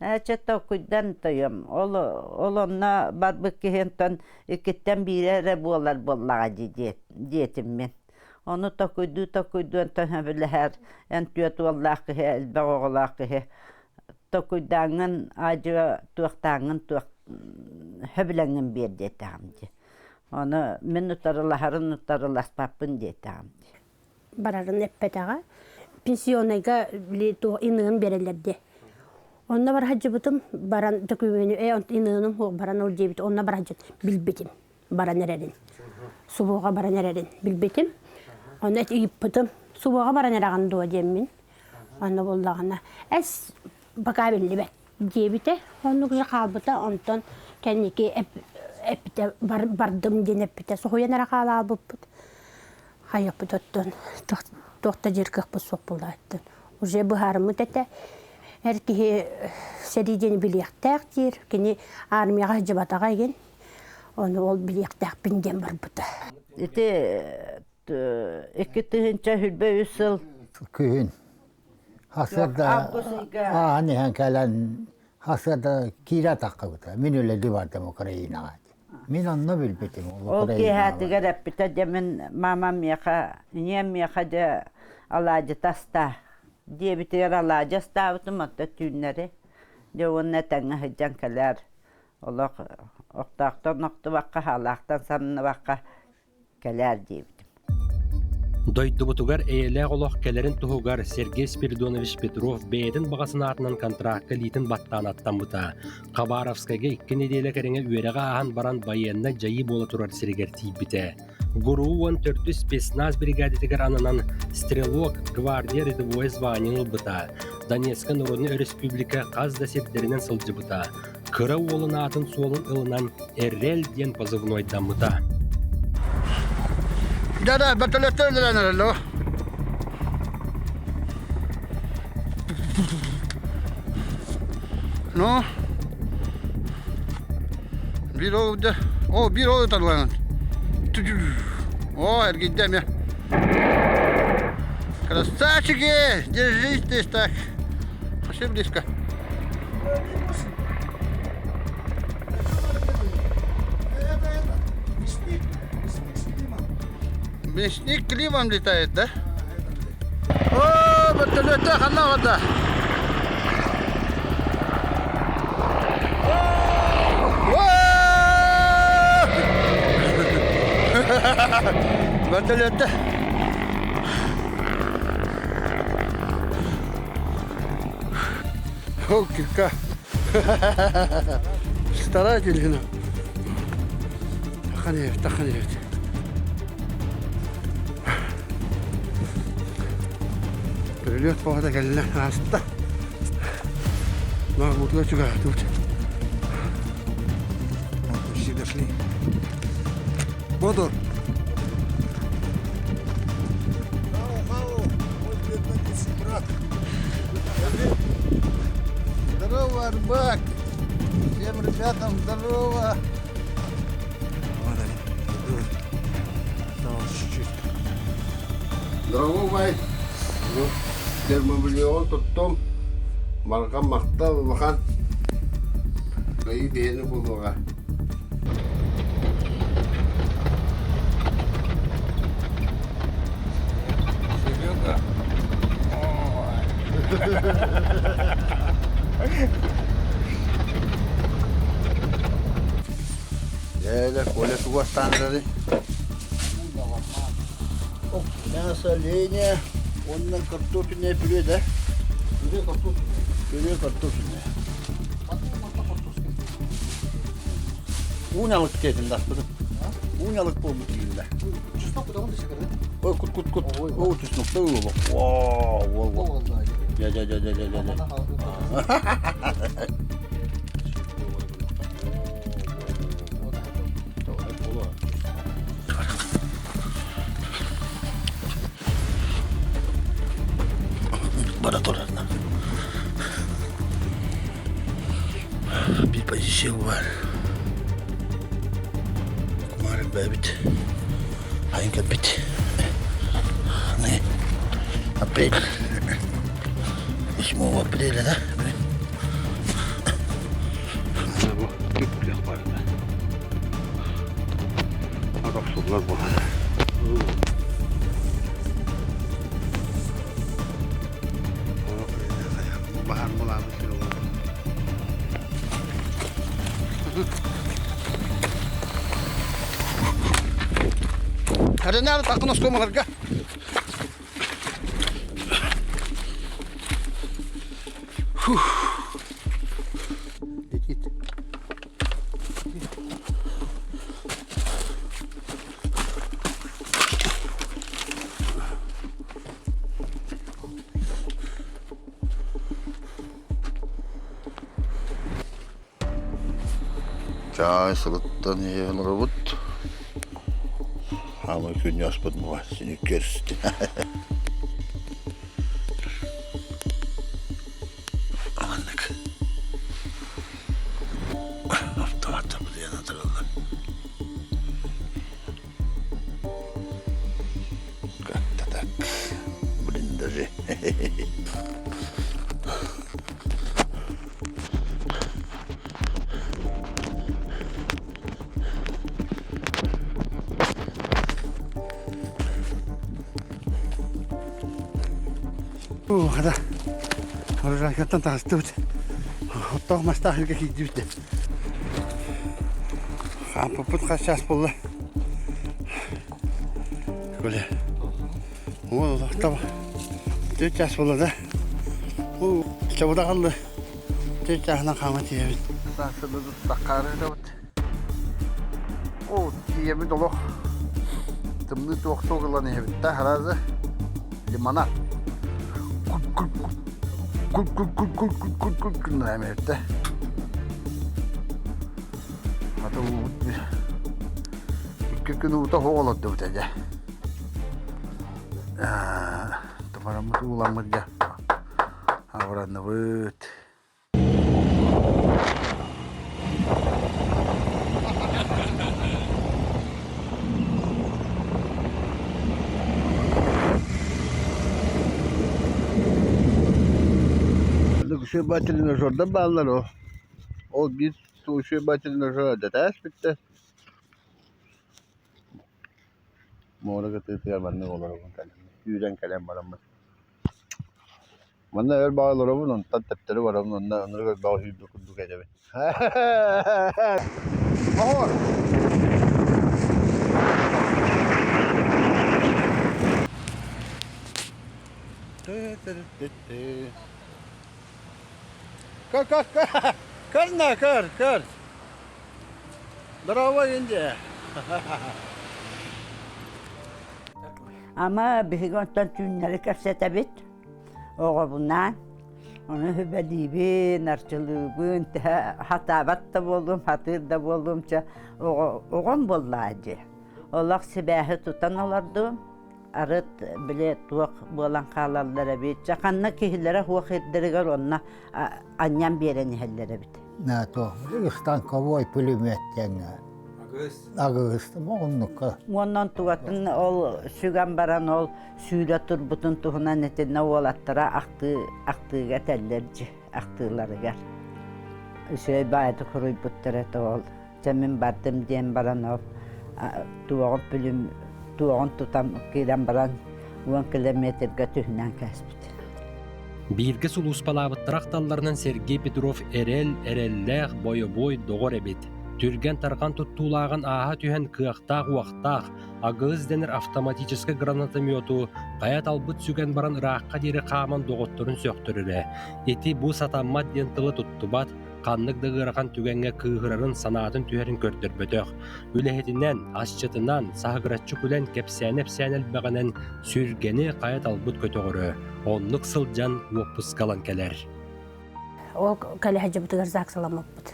Ээ чэ толкуйдан тойом, ол ол онно барбыт киһи онтон иккиттэн биирэ эрэ буолар буоллаҕа дии диэтим мин. Ону токуйдуу-токуйдуу онтон сөбүлэһэр эн түөрт уоллаах киһи, элбэх оҕолоох киһи токуйдааҥҥын аадьыа туохтааҥҥын туох сөбүлэҥҥин биэр диэтэҕим дии. Ону мин утарылаһарын утарыласпаппын диэтэҕим дии. Барарын эппэтэҕэ. Пенсионнайга били туох иныгын биэрэллэр дии. Онно бара сылдьыбытым, баран дөкүмүөнү ээ иныгыным суох баран ол диэбит, онно бара сылдьан билбитим. баран эрэрин субуоҕа баран эрэрин билбитим онно ыйыппытым субуоҕа баран эрэҕин дуо диэммин онно буоллаҕына эс пока биллибэт диэбитэ оннук же хаалбыта онтон кэнники эппитэ бардым диэн эппитэ соһуйан эрэ хаалаабыппыт хайыахпыт оттон туох да дьиэр кыахпыт суох буолааттан уже быһаарыммыт этэ. Эр киһи сэрии диэни билиэхтээх диир. Кини армияҕа сылдьыбатаҕа игин. Ону ол билиэхтээхпин диэн барбыта. Ити 2023 сыл күһүн хасыарда ааһан иһэн кэлэн хасыарда киирэ таххыбыта. Мин үлэлии бардым Украинаҕа. Мин онно билбитим. Ол киэһээтигэр эппитэ дьэ мин мамам миэхэ, ийэм миэхэ дьэ алаадьыта астаа диэбитигэр алаадьы астаабытым оттон түүннэри дьэ уонна этэҥҥэ сылдьан кэлээр олох охтоохтон охтубакка хаалаахтан самныбакка кэлээр диэбитим. Дойдубутугар эйэлээх олох кэлэрин туһугар Сергей Спиридонович Петров бэйэтин баҕа санаатынан контракка илиитин баттаан аттаммыта. Хабаровскайга икки нэдиэлэ кэриҥэ үөрэҕи ааһан баран байыаннай дьайыы буола турар сиригэр тиийбитэ. ГРУ 14 спецназ бригадатыгар ананан стрелок гвардия рядовое звание ылбыта. Донецкай Народнай Өрөспүүбүлүкэ хас да сирдэринэн сылдьыбыта. Кыра уолун аатын суолун ылынан Эррел диэн позывнойдаммыта. Да-да, вертолеттер үлэлэнэр Ну, биир ол О, биир ол ытарланан. О, эргийдэ эмиэ. Красавчики! Держись здесь так. Пошли близко. Мясник Климом летает, да? О, вертолетте ханна вода. Вертолетте. О, кирка. Старательно. Таханев, таханев. Прилет погода кэллэ ааста. Мутуга чугаһатыбыт. Почти дошли. Буду. Здорово, Арбак! Всем ребятам здорово! Вот они идут. Осталось чуть-чуть. Здорово, бай! Термобельон туттум. Марҕа махтал улахан. Кыайыы биһиэнэ буолуоҕа. Серега. Дьэ, Коля тугастаан эрэр. Мясо оленя, уонна картофельное пюре, да? Пюре картофельное. Пюре картофельное. Уунялык диэтим даспытым. Уунялык буолбут дииллэр. Чеснок кутаҕын да сикэрдэ? Ой, кут кут кут. О, чеснокта уолу. О, уол. Дя дя дя дя дя дя. Бара турарна. Bir позиция бар. Кумар бэбит. Айын кэлбит. Апрель. 8 апреля, да? Охсуллар буолар. Баһар булаабыт сир олорор. Харынаары тақын оскуомаларга. Летит. Чаай сылыттан иһэн олоробут. Хаамай күннү аспыт була сини көрүстү. Хата, урожайкаттан таҕыстыбыт. Оттоох мастаах сиргэ киирдибит да. Хаампыппыт хас чаас буолла? Коля. Уол таба. Төрт чаас буолла да. Уу, чабыта қалды. Төрт чааһынан хаама тиийэбит. Саасылы таххаарыдабыт. Оо, тиийэммит олох тымныы туох-туох ылан иһэбит да, аразы лимонад. Кул-кул-кул-кул-кул-кул-кул-кул гыннарам эбит да. Ата уубут икки күн уута суох олордубут дьэ. Тумараммыт ууламмыт дьэ. Абыранныбыт. Тренажердар бааллар ол. Ол биир сушиба тренажер дэтээс бүттэ. Муора кытыытыгар маннык олоробун кэлэн сүүрэн кэлэн бараммын. Манна өр баҕа олоробун, онтон төптөрү барабын, онно оннук элбэҕи сүүрбүт курдук этэбин. Оһор! Көр, көр, көр, көр на, көр, көр. Здорово, Индия. Ама биһиги онтон түүннэри кэпсэтэбит оҕобунаан. Ону сүбэлиибин, арчылыыбын, төһө хатаабат да буоллум, хатыыр да буоллум, чэ оҕом буоллаа дии. Олох сибээһи тутан олордум. Арыт били туох буолан хаалаллар эбит. Чэ ханна киһилэрэ суох ирдэригэр онно анньан биэрэн иһэллэр эбит. То станковой пулемет диэҥҥэ агыс оннукка. Уонна тугатын ол сүгэн баран ол сүүрэ турбутун туһунан итиннэ уолаттара ахтыы ахтыыга этэллэр дьи ахтыыларыгар. Үчүгэй баайты хуруйбуттар этэ ол. Чэ мин бардым диэн баран ол туоҕун пүлүм туоҕун тутан киирэн баран 10 километрга түһүнэн кээспит. Бииргэ сулууспалаабыттара ахталларынан Сергей Петров эрэл, эрэллээх, бойобуой доҕор эбит. Түргэн-тарҕан туттуулааҕын ааһа түһэн кыахтаах-уохтаах, агыс дэнэр автоматическай гранатомету хайа талбыт сүгэн баран ыраахха диэри хааман доҕотторун сөхтөрөрө. Ити бу сатаммат диэн тылы туттубат, ханнык да ыарахан түгэҥҥэ кыыһырарын санаатын түһэрин көрдөрбөтөх. Үлэһитинэн, асчытынан, саһыгыраччы күлэн кэпсээнэ-эпсээн элбэҕинэн сүргэни хайа талбыт көтөҕөрө, оннук сылдьан уоппускалан кэлэр. Ол кэлэ сылдьыбытыгар ЗАГСаламмыппыт.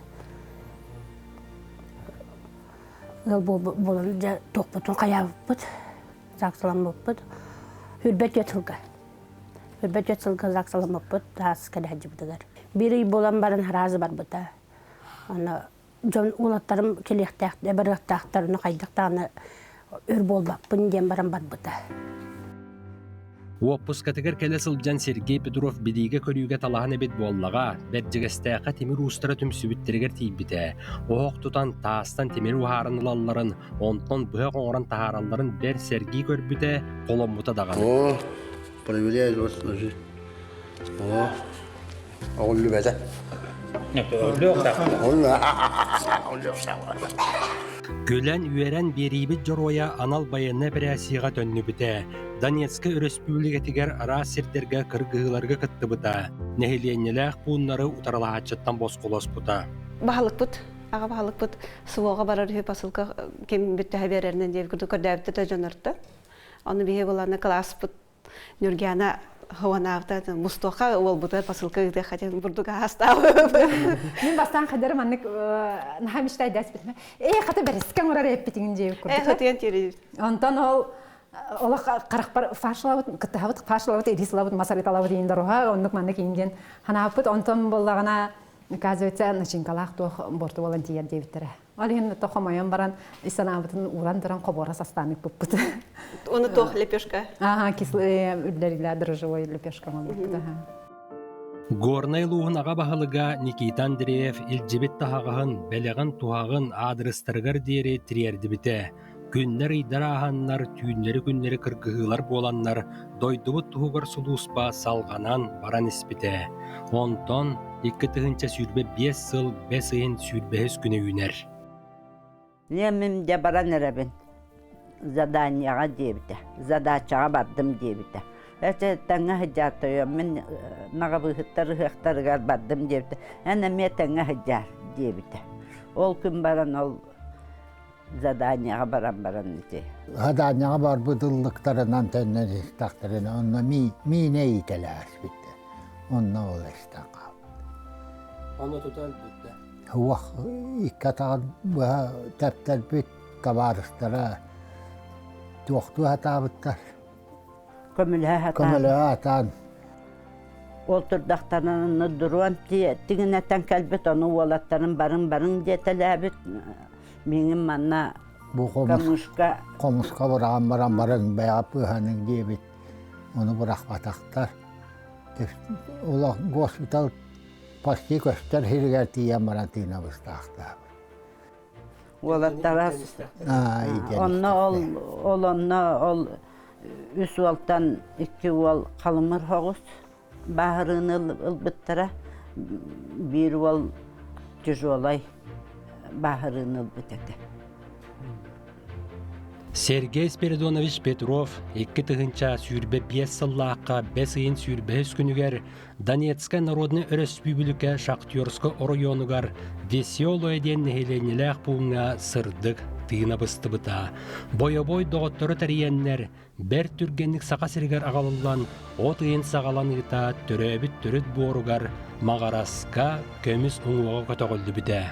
Ыал буолан дьэ туохпутун хайаабыппыт, ЗАГСаламмыппыт. Үрбэт түөрт сылга. Үрбэт түөрт сылга ЗАГСаламмыппыт таас кэлэ сылдьыбытыгар. Биир ый буолан баран араас барбыта. Аны дьон уолаттарым кэлиэхтээх, барыахтаахтар, ону хайдах даҕаны өр буолбаппын диэн баран барбыта. Уоппускатыгар кэлэ сылдьан Сергей Петров билиигэ-көрүүгэ талаһан эбит буоллаҕа, Бэрдьигэстээххэ тимир уустара түмсүбүттэригэр тиийбитэ. Оһох тутан, таастан тимир уһааран ылалларын, онтон быһах оҥорон таһааралларын бэрт сэргии көрбүтэ, холоммута даҕаны. О, проверяй вот ножи. О, Оҕуллубата. Күлэн-үөрэн биэриибит дьоруойа анал байыаннай эпэрээссийэҕэ төннүбүтэ. Донецкай өрөспүүбүлүкэтигэр араас сирдэргэ кыргыһыыларга кыттыбыта, нэһилиэнньэлээх пууннары утарылаһааччыттан босхолоспута. Баһылыкпыт, аҕа баһылыкпыт СВО-ҕа барар үһү посылка ким бүттэһэ биэрэринэн диэбит курдук көрдөөбүттэ дьоннорто. Ону биһиги буланна кылааспыт Нюргиана Хуанаабыта мустуохха уолбутугар посылка ыытыахха диэн бурдук аастаабыт. Мин бастаан хадары маннык наһаа мечтайдаспытым. Ээ хата бэрискэ оҥорор эппитиҥин диэбит курдук. Ээ хатыйан тиэрийбит. Онтон ол олох харахпар фаршлабыт, кыттыһабыт, фаршлабыт, ирис лабыт, масарыталабыт иин доруха, оннук маннык иин диэн ханааппыт. Онтон буоллаҕына, оказывается, начинкалаах туох борту буолан тиийэр диэбиттэрэ. Ол иһин то хомойон баран ис санаабытын ууран туран хобуора састаан ыппыппыт. Оны туох лепешка? Ага, кислый үллэрилэ дрожжевой лепешка оҥорбуппут. Горнай улууһун аҕа баһылыга Никита Андреев илдьибит таһаҕаһын, бэлэҕин-туһаҕын аадырыстарыгар диэри тириэрдибитэ. Күннэр ыйдар ааһаннар, түүннэри-күннэри кыргыһыылар буоланнар, дойдубут туһугар сулууспа салҕанан баран испитэ. Онтон 2025 сыл бэс ыйын сүүрбэһис күнэ үүнэр. Мин дьэ баран эрэбин заданиеҕа диэбитэ, задачаҕа бардым диэбитэ. Эчэ тэҥҥэ сылдьаар тойон, мин наҕабыыһыттар ыһыахтарыгар бардым диэбитэ. Эн эмиэ тэҥҥэ сылдьаар диэбитэ. Ол күн баран ол заданиеҕа баран баран ити. Заданиеҕа барбыт ыллыктарынан төннөн истэхтэринэ онно миинэ иитэлээспиттэр. Онно ол эстэн хаалбыт. Онно тута өлбүттэр. Уох икки атаҕын быһа тэптэрбит табаарыстара туохтуу сатаабыттар. Көмөлөһө сатаан. Көмөлөһө сатаан. Ол турдахтарына дрон тигинэтэн кэлбит, ону уолаттарын барын-барын диэтэлээбит. Миҥин манна Бу хомуска хомуска быраҕан баран барыҥ бэйэҕэ пыһаныҥ диэбит. Ону бырахпатахтар. Олох госпитал почти көстөр сиригэр тиийэн баран тыына быстаахтаабыт. Уолаттара онно ол ол онно ол үс уолтан икки уол халымыр соҕус бааһырыыны ылбыттара. Биир уол тяжелай бааһырыыны ылбыт этэ. Сергей Спиридонович Петров 2025 сыллаахха бэс ыйын сүүрбэһис күнүгэр Донецкай Народнай Өрөспүүбүлүкэ Шахтерскай оройуонугар Веселое диэн нэһилиэнньэлээх пууҥҥа сырдык тыына быстыбыта. Бойобуой доҕоттору тэрийэннэр, бэрт түргэнник Саха сиригэр аҕалыллан, от ыйын саҕаланыыта төрөөбүт төрүт буоругар Маҕараска көмүс уҥуоҕа көтөҕүллүбүтэ.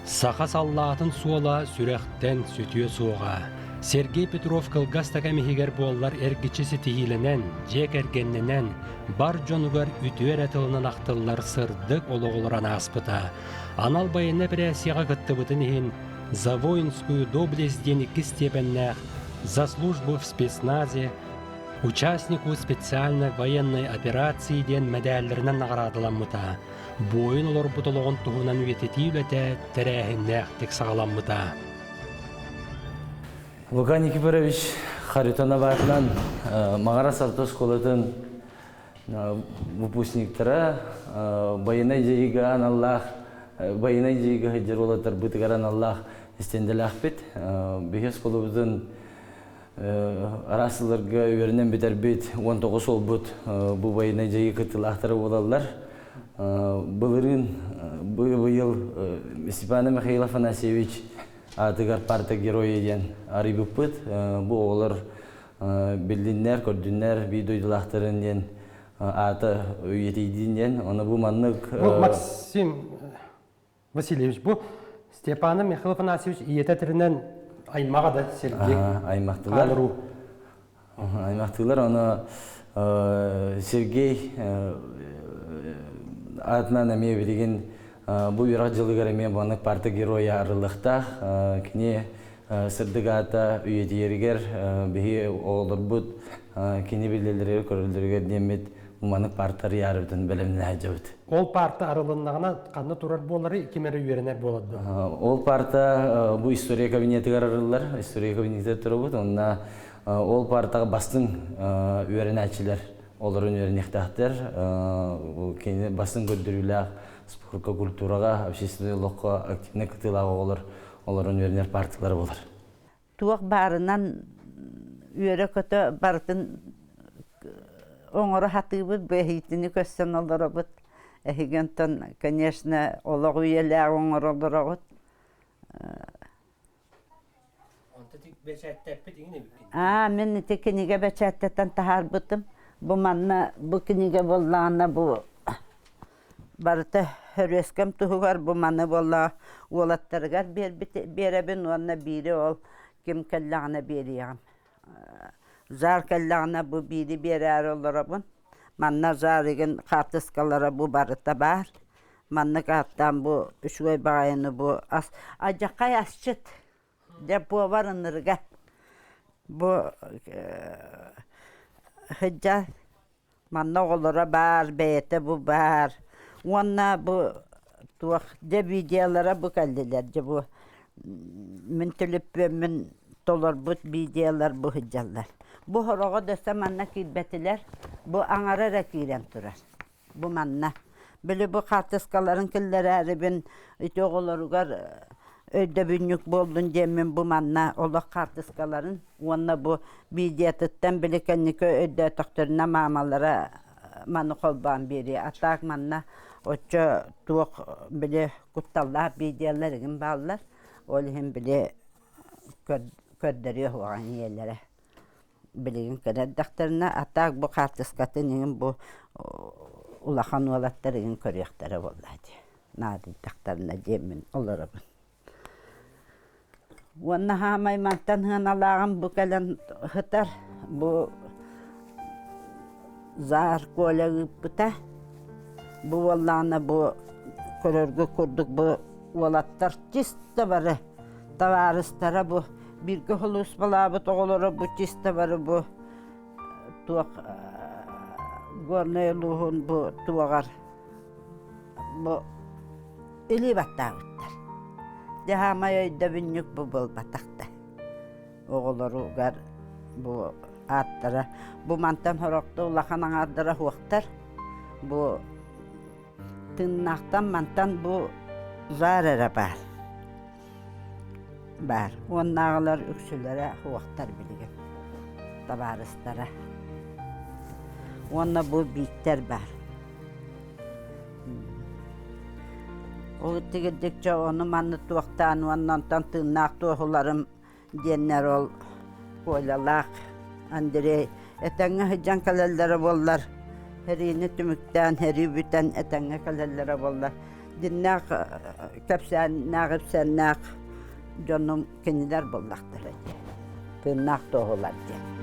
Саха саллаатын суола сүрэхтэн сүтүө суоҕа. Сергей Петров кылгас да кэм иһигэр буоллар эргиччи ситиһиилэнэн, дьиэ кэргэннэнэн, бар дьонугар үтүө эрэ тылынан ахтыллар сырдык олоҕу олорон ааспыта. Анал байыаннай эпэрээссийэҕэ кыттыбытын иһин «За воинскую доблесть» диэн иккис степеннээх «За службу в спецназе», «Участнику специальной военной операции» диэн мэдээллэринэн наҕараадаламмыта. Буойун олорбут олоҕун туһунан үйэтитии үлэтэ тэрээһиннээхтик саҕаламмыта. Лука Никифорович Харитонов аатынан Маҕарас орто оскуолатын выпускниктара байыаннай дьайыыга аналлаах байыаннай дьайыыга сылдьар уолаттарбытыгар аналлаах истиэндэлээхпит. Биһи оскуолабытын араас сылларга үөрэнэн бүтэрбит 19 уолбут бу байыаннай дьайыы кыттыылаахтара буолаллар. Былырыын быйыл Степан Михаил Афанасьевич аатыгар парта геройа диэн арыйбыппыт. Бу оҕолор биллиннэр, көрдүннэр, биир дойдулаахтарын диэн аата үйэтийдин диэн. Ону бу маннык... Бу Максим Васильевич, бу Степана Михаил Афанасьевич ийэтэ этэринэн аймаҕа да Сергей аймахтылар. Аймахтылар, ону Сергей аатынан эмиэ билигин бу үөрэх дьылыгар эмиэ маннык парта геройа арыллыахтаах. Кини сырдык аата үйэтийэригэр биһи оҕолорбут кини билэллэригэр көрөллөрүгэр диэммит маннык партар ярыбытын бэлэмнэһэ дьабыт. Ол парта арылыннаҕына ханна турар буолары ким эрэ үөрэнэр буолар дуо? Ол парта бу история кабинетыгар арыллар. История кабинетыгар турабыт. Онно ол партаҕа бастыҥ үөрэнээччилэр олорун үөрэниэхтээхтэр. Кини бастыҥ көрдөрүүлээх спорка, культураҕа, общественнай олоххо активнай кытыылаах оҕолор олорон үөрэнэр партиялара буолар. Туох баарынан үөрэ-көтө барытын оҥоро сатыыбыт, бэһиитини көссөн олоробут. Эһиги онтон, конечно, олох үйэлээх оҥоро олороҕут. Аа, мин ити кинигэ бэчээттэтэн таһаарбытым. Бу манна бу кинигэ буоллаҕына бу барыта хөрүөскэм туһугар бу маны буолла уолаттарыгар биэрбит биэрэбин уонна биири ол ким кэллэҕинэ биэриэҕим. Заар кэллэҕинэ бу биири биэрээри олоробун. Манна заар игин хаартыскалара бу барыта баар. Маннык ааттаан бу үчүгэй баҕайыны бу ас адьаххай асчыт дьэ повар ынырыга бу сыдьа Манна оҕолоро баар, бэйэтэ бу баар. Уонна бу туох дьэ видеолара бу кэллилэр дьэ бу. Мин төлөпүөммүн толорбут видеолар бу сылдьаллар. Бу сороҕо дөссө манна киирбэтилэр, бу аҥара эрэ киирэн турар. Бу манна. Били бу хаартыскаларын киллэрээрибин ити оҕолоругар өйдөбүнньүк буоллун диэммин бу манна олох хаартыскаларын уонна бу видеотыттан били кэнники өйдөөтөхтөрүнэ маамалара маны холбоон биэриэ. А так манна оччо туох били кутталлаах видеолар игин бааллар. Ол иһин били көрдөрүө суоҕа ийэлэрэ. Билигин кэлэрдэхтэринэ, а так бу хаартыскатын игин бу улахан уолаттар игин көрүөхтэрэ буоллаа дии. Наадыйдахтарына диэммин олоробун. Уонна хаамай мантан сыаналааҕым бу кэлэн сытар. Бу Заар Коля ыыппыта. Бу буоллаҕына бу көрөргө курдук бу уолаттар чисто бары табаарыстара бу бииргэ сулууспалаабыт оҕолоро бу чисто бары бу туох Горнай улууһун бу туоҕар бу илии баттаабыттар. Дьэ хаамай өйдөбүнньүк бу буолбатах да. Оҕолоругар бу ааттара бу мантан сорохто улахан аҥаардара суохтар. Бу тыыннаахтан мантан бу заар эрэ баар. Баар. Уоннааҕылар үксүлэрэ суохтар билигин. Табаарыстара. Уонна бу бииктэр баар. Ол тигирдикчэ ону манны туохтаан уонна онтон тыыннаах туоһуларым диэннэр ол Колялаах Андрей этэҥҥэ сылдьан кэлэллэрэ буоллар сэриини түмүктээн сэрии бүтэн этэҥҥэ кэлэллэрэ буоллар дьиннээх кэпсээннээх ипсээннээх дьонум кинилэр буоллахтара дии тыыннаах туоһулар диэн.